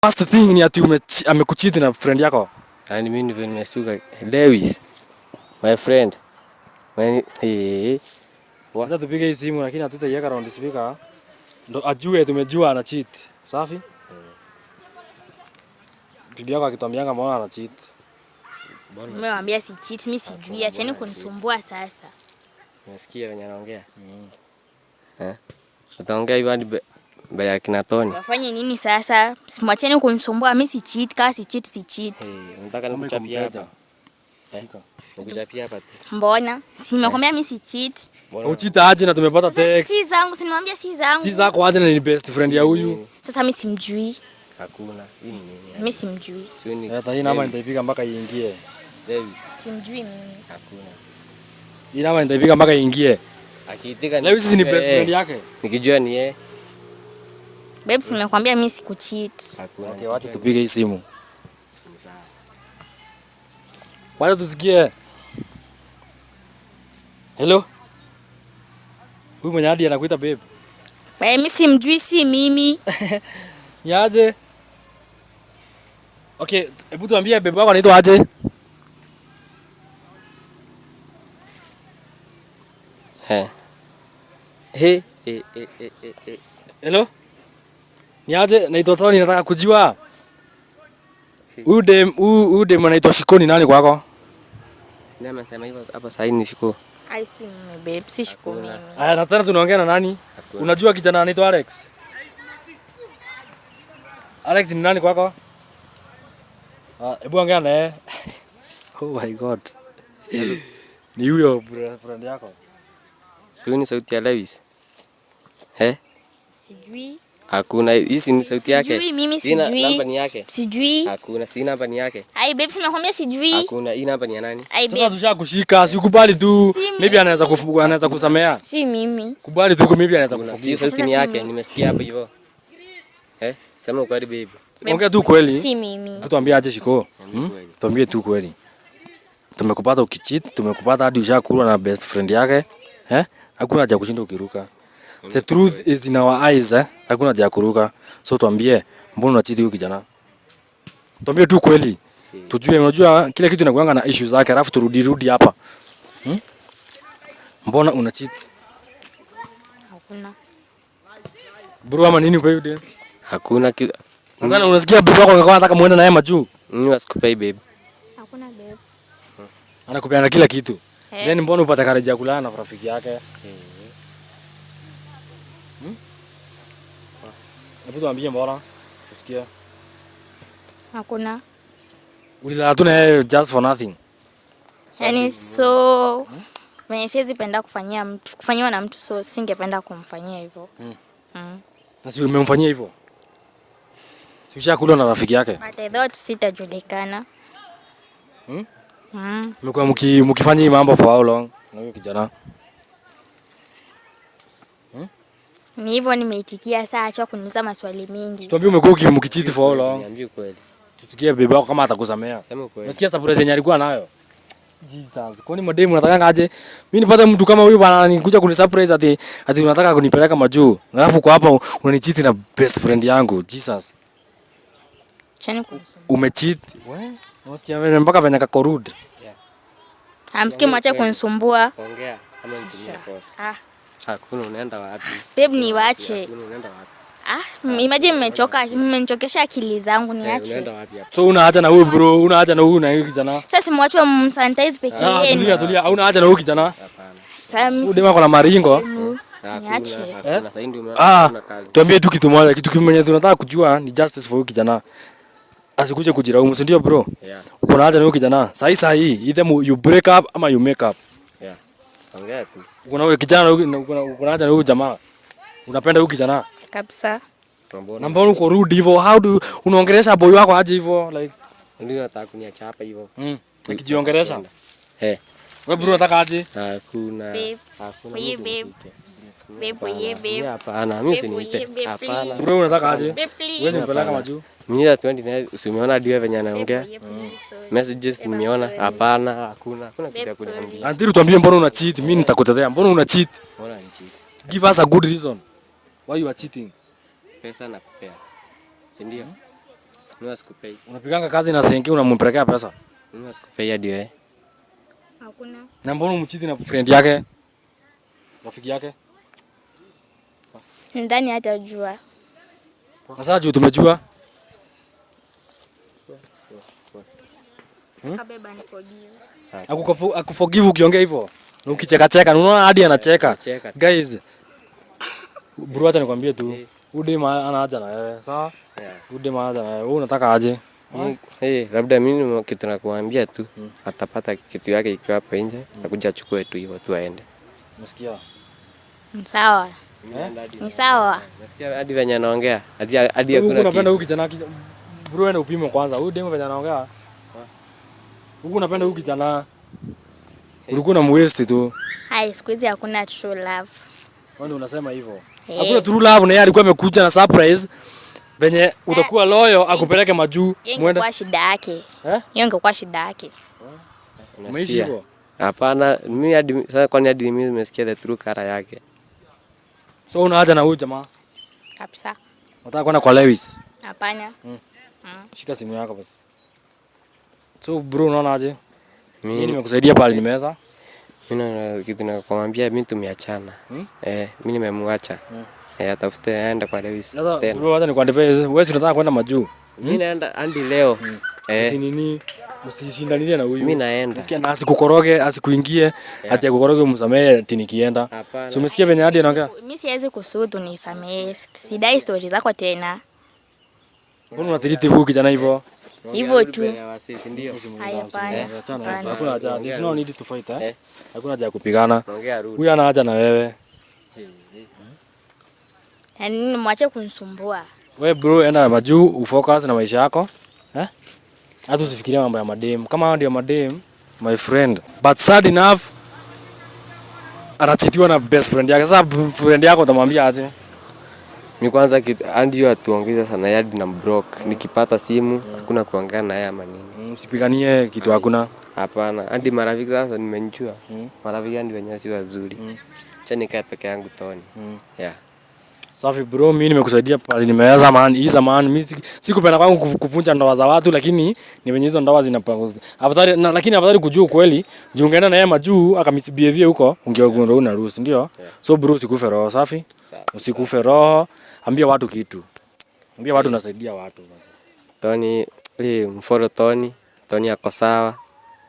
First thing ni ati amekucheat na friend yako. Yaani mimi ndivyo nimeshtuka. Lewis. My friend. When he Wacha tupige hii simu lakini hatutaiweka round speaker. Ndo ajue tumejua ana cheat. Safi? Bibi yako akituambianga mbona ana cheat. Nimewambia si cheat, mimi sijui, acheni kunisumbua sasa. Unasikia venye anaongea? Eh? Utaongea hivyo hadi mbele ya kina Tony. Wafanye nini sasa? Simwacheni kunisumbua, mimi si cheat, kama si cheat si cheat. Hey, unataka Kama iko nikuchapie mteja. hapa? Eh? Nikuchapie hapa tu. Mbona? Si nimekwambia mimi si cheat. Mbona Ucheat aje na tumepata Sasa text. si zangu, si nimewambia si zangu. Si zako aje na ni best friend ya huyu. Sasa mimi simjui. Hakuna. Hii ni nini? Mimi simjui. Sio ni Hata hii namba Lewis. nitaipiga mpaka iingie. Lewis. Simjui mimi. Hakuna. Hii namba nitaipiga mpaka iingie. Akiitika Lewis ni nikijua best yeye. friend yake. Nikijua ni yeye. Babes, nimekwambia mimi sikucheat. Hakuna. Okay, wacha tupige hii simu. Ni sawa. Wacha tusikie. Hello. Huyu mwenye hadi anakuita babe. Wewe mimi simjui, si mimi. Ni aje? Okay, hebu tuambie babe wako anaitwa aje? Eh. He, he, he, he, he, he. Hello? Ni aje? Naitwa Tony, nataka kujua. Huyu dem, huyu dem anaitwa Shikoni nani kwako? Nani amesema hivyo hapa sasa ni siku. Ai, si mimi babe, si shuku mimi. Aya, na tena tunaongea na nani? Hakuna. Unajua kijana anaitwa Alex? Alex ni nani kwako? Ah, hebu ongea naye. Oh my God. Ni huyo friend yako. Siku ni sauti ya Lewis. Eh? Sijui. Hakuna, hii si ni sauti yake. Sijui, mimi Sina sijui. namba ni yake. Sijui. Hakuna, si namba ni yake. Ai babes, nimekwambia sijui. Hakuna, hii namba ni ya nani? Ai Sasa babe, tushakushika, sikubali tu. Si mimi. Maybe anaweza anaweza kusamea. si mimi. Kubali tu, maybe anaweza Hakuna, si kuforgive. sauti ni Sasa yake, si- nimesikia hapo hivyo. Eh? Sema ukweli baby. Ongea tu kweli. Si mimi. Tuambie aje Shiko. Hmm? Kweli. Tuambie tu kweli. Tumekupata ukicheat, tumekupata hadi ushakulwa na best friend yake. Eh? Hakuna haja ya kushinda ukiruka. The truth is in our eyes, eh? Hakuna haja ya kuruka. So tuambie, mbona unacheat huyu kijana? Tuambie tu kweli. Tujue, unajua kila kitu inakuanga na issue zake, alafu turudi rudi hapa. Hmm? Mbona unacheat? Hakuna. Bro ama nini kwa yule? Hakuna kitu. Unadhani unasikia bro wako angekuwa anataka muende naye majuu? Mimi wasikupei baby. Hakuna babe. Anakupeana kila kitu. Eh. Then mbona upate courage ya kulala na rafiki yake? Hmm? Hebu tuambie mbona? Tusikie. Hakuna. Ulilala tu na yeye just for nothing. Yaani so mwenye siwezi penda kufanyia mtu, kufanyiwa na mtu, so singependa kumfanyia hivyo. Mm. Na si umemfanyia hivyo? Si ushakula na rafiki yake? But I thought sitajulikana. Hmm? Mm. Mmekuwa mkifanya hii mambo for how long? Na huyo kijana. Ni hivyo nimeitikia, saa acha kuniuliza maswali mingi. Tuambie umekuwa mkicheat for how long? Niambie ukweli. Tusikie bibi wako kama atakusamea. Sema ukweli. Unasikia surprise yenye alikuwa nayo? Jesus, kwani mademu unataka aje? Mimi nipate mtu kama huyu bwana anikuja kuni surprise ati unataka kunipeleka majuu. Alafu kwa hapa unanicheat na best friend yangu. Jesus. Acheni kunisumbua. Umecheat. We? Unasikia vile mpaka venye kako rude. Amsikie, mwache kunisumbua. Ongea ama nitumie force. Ah, Hakuna, unaenda wapi? babe niwache. Hakuna, unaenda wapi? Ah, imagine mmechoka, mmenichokesha akili zangu, Eh, niache. unaenda wapi hapa? So una haja na huyu bro, una haja na huyu na huyu kijana. Sasa simwache msanitize peke Ah, yenu. tulia tulia, una haja na huyu kijana. Hapana. Sasa mimi Huyu dema ako na maringo. Hakuna, Niache. hakuna. Sasa ndio Ah, umeona kazi. tuambie tu kitu moja, kitu kimoja tunataka kujua ni justice for huyu kijana. Asikuje kujilaumu, si ndio bro? Yeah. Uko na haja na huyu kijana. Sahi sahi, either you break up ama you make up. Yeah. Ongea tu. Uko na huyu kijana, uko na haja na huyu jamaa. Unapenda huyu kijana. kabisa. Mbona Na mbona uko rude hivyo? How do unaongelesha boy wako aje hivyo like ndio nataka kuniacha hapa hivyo? Akijiongelesha. Eh, Wewe bro unataka aje? hakuna. Babe. Hakuna. Oye, mimi babe. usiniite. Babe, oye, Mimi babe. hapana, mimi Babe, usiniite. oye, babe, Hapana. Bro unataka aje? Babe, please. Uwezi mpeleka majuu. Mimi ya 29 usimeona hadi wewe venye anaongea. Oye, please, sorry. Messages nimeona. Hapana, hakuna. Hakuna kitu ya Babe, sorry. kuniambia. Until tuambie mbona una cheat, mimi nitakutetea. Mbona una cheat? Mbona ni cheat? Give us a good reason why you are cheating. Pesa nakupea. Si ndio? Mimi sikupei. Unapiganga kazi na senki, unampelekea pesa. Mimi sikupei hadi wewe. Hakuna. Na mbona umcheat na friend yake? Rafiki yake? Ndani hatajua. Na sasa juu tumejua. Kabeba ni forgive. Akuforgive ukiongea hivyo. Na ukicheka cheka, unaona hadi anacheka. Anacheka. Guys, bro, acha nikwambie tu. Huyu dem ana haja na wewe, sawa? Yeah. Huyu dem ana haja na wewe. Wewe unataka aje? Eh, labda mimi kitu nakuambia tu, atapata kitu yake ikiwa hapo nje, akuja achukue tu hivyo tu aende. Umesikia? Ni sawa. Ni sawa. Nasikia hadi venye anaongea, hadi Huku hakuna unapenda kitu. huyu kijana bro, enda upime kwanza. Huyu demu venye anaongea. Huku unapenda huyu kijana. Ulikuwa na waste tu. Hai, siku hizi hakuna true love. Wewe ndio unasema hivyo. Eh. Hakuna true love, na yeye alikuwa amekuja na surprise venye utakuwa loyal akupeleke majuu Hiyo muende. ingekuwa shida yake. Eh? Hiyo ingekuwa shida yake. Umeishi Unasikia? hivyo? Hapana, mimi hadi sasa, kwani hadi mimi nimesikia the true color yake. So una haja na huyu jamaa. Kabisa. Unataka kwenda kwa Lewis. Hapana. Shika simu yako basi. So bro, unaona aje? Mimi Mimi nimekusaidia pale nimeweza. mimi naona kitu nakwambia, mimi tumeachana. Eh, mimi nimemwacha. Eh, atafute aende kwa Lewis Sasa tena. bro, acha nikuadvise. Wewe si unataka kwenda majuu. Mimi naenda hadi leo. Eh, Usinini, usishindanilie na huyu. mimi naenda. Umesikia? Na asikukoroge, asikuingie, ati akukoroge umsamehe ati nikienda. Hapana. So umesikia venye hadi anaongea? Mimi siwezi kusudu nisamehe. Sidai stori zako tena. Mbona unatreat huyu kijana hivyo? Hivyo tu. Mbele ya wasisi, ndio. Hai, hapana. Achana, Hapana. hakuna haja. There's no need to fight, eh? Eh. Hakuna haja ya kupigana. Ongea rudi. Huyu ana haja na wewe. Yaani mwache kunisumbua. We bro, enda majuu ufocus na maisha yako. Eh? Hata usifikirie mambo ya madem. Kama hao ndio madem, my friend. But sad enough, anacheatiwa na best friend yake. Sasa friend yako utamwambia aje? Mi kwanza kitu hadi hiyo atuongeza sana hadi na block. Nikipata simu hakuna kuongea naye ama nini. Usipiganie kitu hakuna. Hapana, hadi marafiki sasa nimejua. Marafiki hadi wenyewe si wazuri. Acha nikae peke yangu Tony. Yeah. Safi bro, mimi nimekusaidia pale nimeweza man. Hii zamani mimi sikupenda kwangu kuvunja ndoa za watu, lakini ni venye hizo ndoa zinapangwa. Afadhali na, lakini afadhali kujua ukweli, juu ungeenda na yeye majuu akamisbehave huko, ungeona una ruhusu, ndio? So bro, usikufe roho, safi? Sawa. Usikufe roho, ambia watu kitu. Ambia watu unasaidia watu. Tony, mfollow Tony. Tony ako sawa.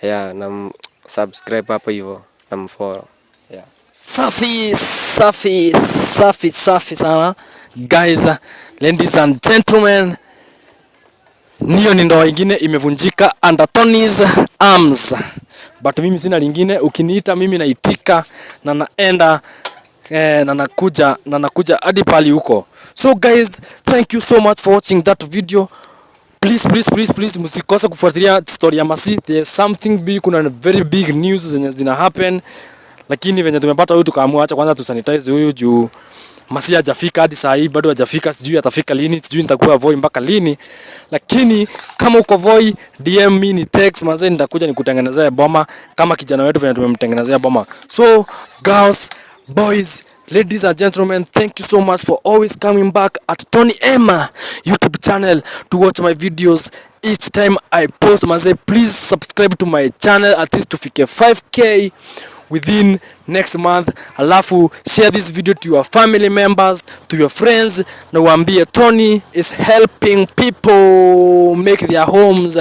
Yeah, na subscribe hapo hivyo na mfollow. Yeah. Safi, safi, safi, safi sana. Guys, ladies and gentlemen, niyo ni ndoa ingine imevunjika under Tony's arms. But mimi sina lingine, ukiniita mimi naitika na naenda na nakuja hadi pali huko. So guys, thank you so much for watching that video. Please, please, please, please msikose kufuatilia story ya Masi. There's something big, kuna very big news zenye zina happen. Lakini venye tumepata huyu tukaamua acha kwanza tusanitize huyu juu Masi hajafika hadi saa hii bado hajafika, sijui atafika lini, sijui nitakuwa Voi mpaka lini. Lakini kama uko Voi, DM me ni text manze, nitakuja nikutengenezea boma kama kijana wetu venye tumemtengenezea boma. So girls, boys, ladies and gentlemen, thank you so much for always coming back at Tony Emma YouTube channel to watch my videos each time I post. Manze, please subscribe to my channel at least tufike 5K within next month. Alafu share this video to your family members, to your friends, na uambie Tony is helping people make their homes.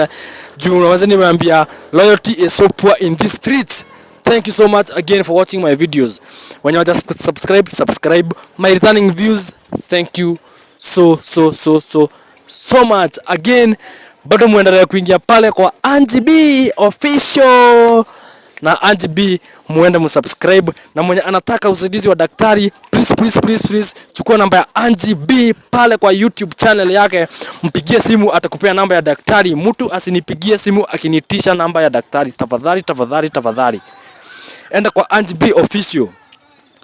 Juu unaweza nimeambia loyalty is so poor in these streets. Thank you so much again for watching my videos. When you just subscribe, subscribe. My returning views, thank you so so so so so much again. Bado muendelee kuingia pale kwa Angie B Official na Angie B, muende msubscribe, na mwenye anataka usaidizi wa daktari, please, please, please, please, chukua namba ya Angie B pale kwa YouTube channel yake, mpigie simu, atakupea namba ya daktari. Mtu asinipigie simu akinitisha namba ya daktari, tafadhali, tafadhali, tafadhali. Enda kwa Angie B Official, chukua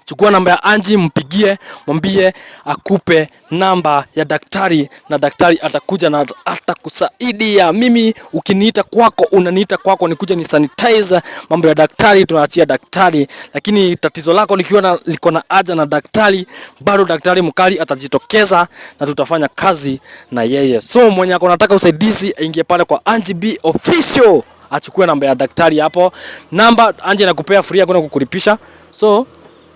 namba yake, Chukua namba ya Angie, mpigie, mwambie akupe namba ya daktari, na daktari atakuja na atakusaidia. Mimi ukiniita kwako, unaniita kwako nikuja ni sanitize. Mambo ya daktari tunaachia daktari, lakini tatizo lako likiwa na liko na haja na daktari, bado daktari mkali atajitokeza na tutafanya kazi na yeye. So mwenye ako nataka usaidizi aingie pale kwa Angie B Official, achukue namba ya daktari hapo. Namba Angie anakupea free, hakuna kukulipisha. So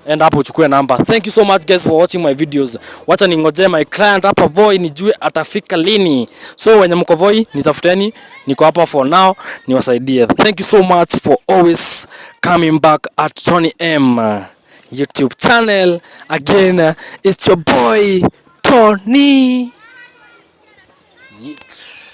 enda hapo uchukue namba. Thank you so much, guys, for watching my videos. Wacha ningojee my client hapa Voi nijue atafika lini. So wenye mko Voi nitafuteni, niko hapa for now niwasaidie. Thank you so much for always coming back at Tony M YouTube channel. Again, it's your boy Tony. Yeet.